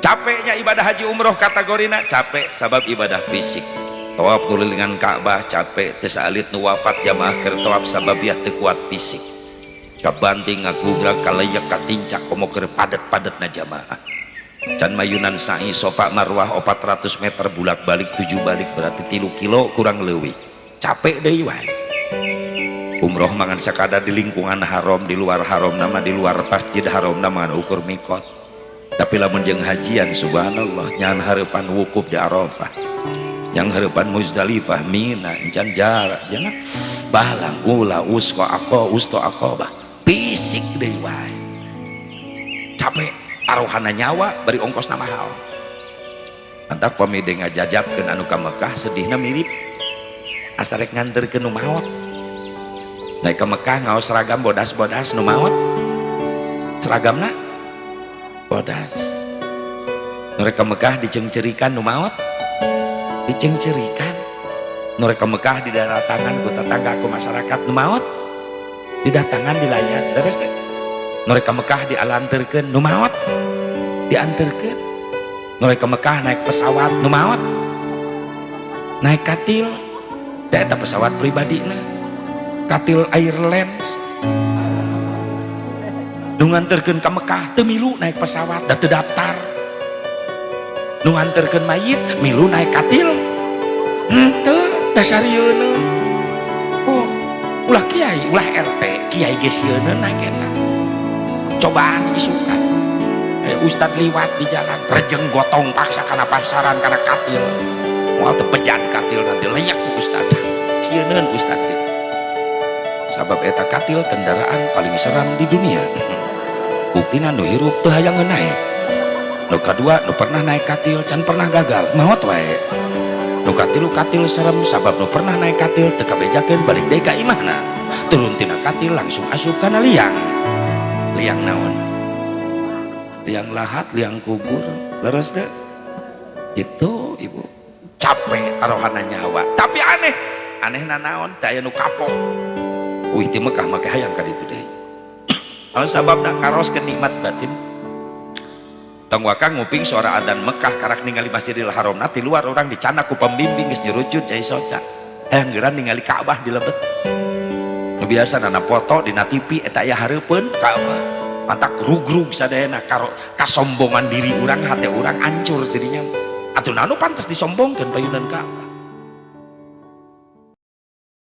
Capeknya ibadah haji umroh kategorina capek sabab ibadah fisik. Tawaf ngulilingan Ka'bah capek, teu saalit nu wafat jamaah keur tawaf sababiah teu kuat fisik. Kabanting, ngagubrak, kaleyek, katincak, komo keur padet-padetna jamaah. Can mayunan sa'i Sofa Marwah 400 meter bulak-balik 7 balik, berarti 3 kilo kurang leuwih. Capek deui wae. Umroh mangan sakadar di lingkungan haram, di luar haram nama, di luar masjid haram nama ukur mikot. Tapi lamun jeung hajian, subhanallah, nyan hareupan wukuf di Arafah, yang hareupan Muzdalifah, Mina, encan jarak jangan balang ula usko ako usto akobah, fisik deui wae capek, taruhana nyawa bari ongkosna mahal. Mantak pamide ngajajabkeun anu ka Mekah sedihna mirip asa rek nganterkeun nu maot. Naik ke Mekah ngaos seragam bodas-bodas, nu maot seragamna bodas. Nu rek ka Mekah dicengcerikan, nu maot dicengcerikan. Nu rek ka Mekah didatangan ku tetangga, ku masyarakat, nu maot didatangan, dilayan, leres teh. Nu rek ka Mekah dialanterkeun, nu maot dianterkeun. Nu rek ka Mekah naik pesawat, nu maot naik katil, da eta pesawat pribadina, katil Airlines. Nu nganterkeun ka Mekah teu milu naik pesawat, da teu daftar. Nu nganterkeun mayit milu naik katil henteu, dasarieuna. Oh, ulah kiai, ulah RT, kiai ge sieuna naik eta. Cobaan isukan ustad liwat di jalan, rejeng gotong paksa kana pasaran, kana katil, moal teu bejan katil, nanti leyak ku ustad. Sieun ustad sabab eta katil kendaraan paling seram di dunia. Buktina nu hirup teu hayang naik. Nu kadua, nu pernah naik katil can pernah gagal, maot wae. Nu katilu, katil serem sabab nu pernah naik katil teu kabejakeun balik deui ka imahna, turun tina katil langsung asup kana liang. Liang naon? Liang lahat, liang kubur, leres teu? Itu ibu, capek taruhana nyawa, tapi aneh aneh naon, teu aya nu kapok. Wih, di Mekah make hayang ka ditu deui. Naon sababna? Karaoskeun nikmat batin. Tong waka nguping suara adzan Mekah, karak ningali Masjidil Haram di luar, orang dicanak ku pembimbing geus nyurucut cai soca. Hayang geura ningali Ka'bah di lebet. Nu biasa nana foto dina TV eta aya hareupeun Ka'bah. Mantak rugrug sadayana karo kasombongan diri urang, hate urang ancur dirinya. Atuh nanu pantes disombongkeun payunan Ka'bah.